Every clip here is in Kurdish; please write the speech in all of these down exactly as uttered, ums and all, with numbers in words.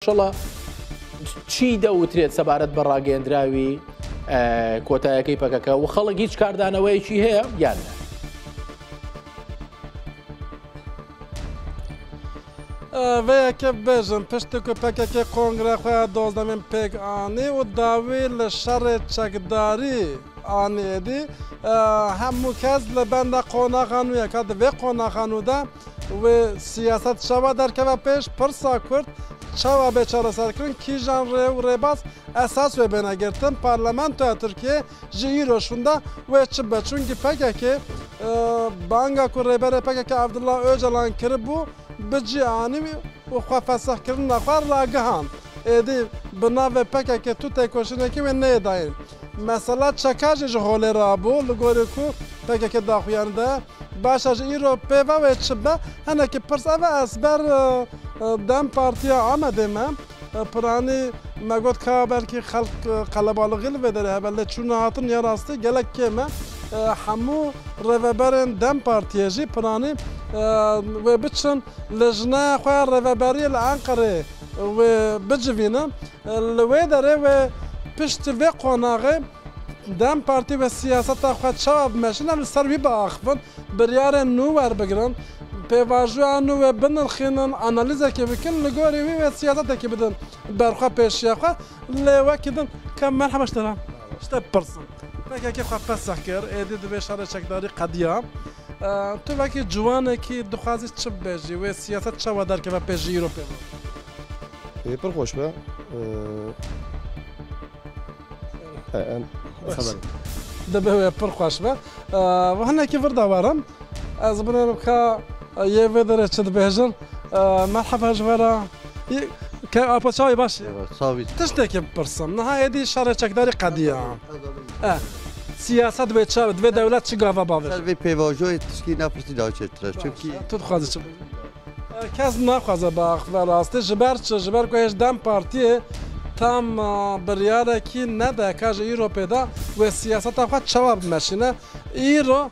ماشەڵڵا، چی دەوترێت سەبارەت بە ڕاگەیەندراوی، ئە، کۆتایەکەی پەکەکە و خەڵک هیچ کاردانەوەیەکی هەیە یان نە؟ Vê yekê bibêjin, piştî ku P K K kongreya xwe ya dozdemîn pêk anî û dawî li şerê çekdarî anî êdî, hemû kes li benda qonaxa nû ye. Ka di vê qonaxa nû de wê siyaset çawa derkeve pêş, pirsa Kurd çawa bê çareserkirin, kîjan rê û rêbaz esas wê bêne girtin, parlamentoya Tirkiyê ji îro şûnde wê çi bibe? Çunkî P K K, e, banga ku rêberê P K K Abdullah Ocalan kiribû, bi cî anî û xwe fesihkirina xwe ragihand. Êdî bi navê P K K tu têkoşînekî wê neyê dayîn. Mesela çeka jî ji holê rabû, li gorî ku P K K daxuyanî de. Baş e, ji îro pê ve wê çi be? Hinekî pirs ev e, ez ber, e, e, DEM Partiya Amedê me. E, piranî me got ka belkî xelk, e, qelebalixî li vê derê hebe, lê çûna hatin ya rastî gelek kêm e. E, hemû rêveberên DEM Partiyê jî piranî, e, wê biçin lijneya xwe ya rêveberiyê li Enqereyê wê bicivînin. E, li wê derê wê piştî vê qonaxê DEM Partî wê siyaseta xwe çawa bimeşîne, li ser wî biaxivin, biryarên nû werbigirin, pêvajoya nû wê binirxînin, analîzekê bikin, li gorî wî wê siyasetekê bidin berxwe, pêşiya xwe. Lê wekî din, ka merheba ji te re, ji te bipirsim. P K K xwe fesih kir, êdî di vê şerê çekdarî qediya. E, tu wekî ciwanekî dixwazî çi bibêjî, wê siyaset çawa derkeve pêş ji îro pê ve? Ê, pir xweş be. Ê, em, Baş. Xeber. Dibe wê pir xweş be. Ê, ve hinekî vir de werim. Ez binêrim ka, ê, yê vê derê çi dibêjin. Ê, merheba ji we re. Yê, ke apa çawî baş. Eyvallah, sağ ol. Tiştekî bipirsim. Niha êdî şerê çekdarî qediya. Ê, siyaset wê çawa, divê dewlet çi gava bavêje? Ser vê pêvajoyê tişkî ne pirsî daha çêtir e. Çünkü tu dixwazî çi bibêjî? Kes naxwaze biaxive rastî. Ji ber çi? Ji ber ku hêj DEM Partiyê tam, e, biryarekî nede ka ji îro pê de wê siyaseta xwe çawa bimeşîne. Îro,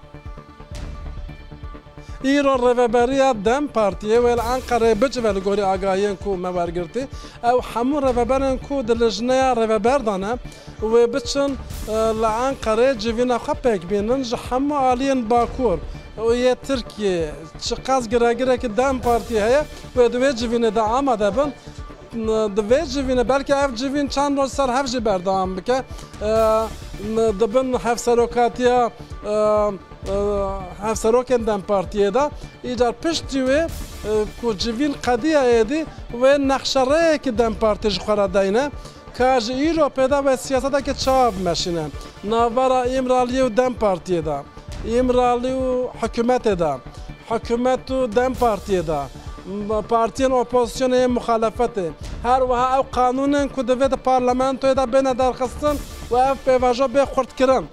îro rêveberiya DEM Partiyê wê li Enqereyê bicive li gorî agahiyên ku me wergirtî. Ew hemû rêveberên ku di lijneya rêveber de ne, wê biçin, e, li Enqereyê civîna xwe pêk bînin ji hemû aliyên Bakur û yê Tirkiyê. Çiqas giregirêkî DEM Partiyê heye, wê di wê civînê de amade bin. Di vê civînê, belkî ev civîn çend roj ser hev jî berdewam bike. E, di bin hevserokatiya, e, e, hevserokên DEM Partiyê de, îcar piştî wê, e, ku civîn qediya êdî, wê nexşerêyekî DEM Partiyê ji xwe re deyne. Ka ji îro pê de wê siyasetekê çawa bimeşîne? Navbera Îmraliyê û DEM Partiyê de, Îmralî û hikûmetê de, hikûmet û DEM Partiyê de, m-, partiyên opozisyonê yên muxalefetê, her wiha ew qanûnên ku divê di parlamentoyê de bêne derxistin û ev pêvajo bê xurtkirin,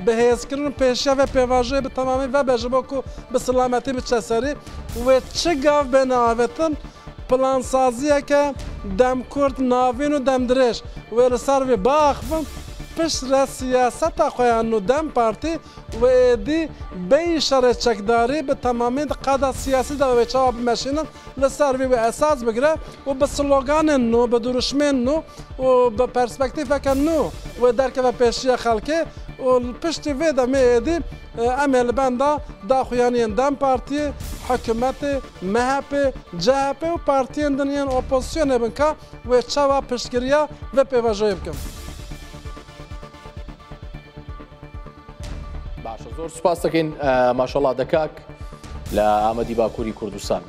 bihêzkirin û pêşiya vê pêvajoyê bi temamî vebe ji bo ku bi silametî biçe serî, wê çi gav bêne avêtin? Plansaziyeke demkurt, navîn û demdirêj wê li ser vê biaxivin, piştre siyaseta xwe ya nû DEM Partî wê êdî bêyî şerê çekdarî bi temamî di qada siyasî de wê çawa bimeşînin, li ser vê wê esas bigire û bi sloganên nû, bi dirûşmên nû û bi perspektîfeke nû wê derkeve pêşiya xelkê û li piştî vê demê êdî, e, em ê li benda daxuyaniyên DEM Partiyê, hikûmetê, M H P, C H P û partiyên din yên opozisyonê bin ka wê çawa piştgiriya vê pêvajoyê bikin. باشە، زۆر سوپاس دەکەین، ئە، ماشەڵڵا دەکاک لە ئامەدی باکووری کوردستان.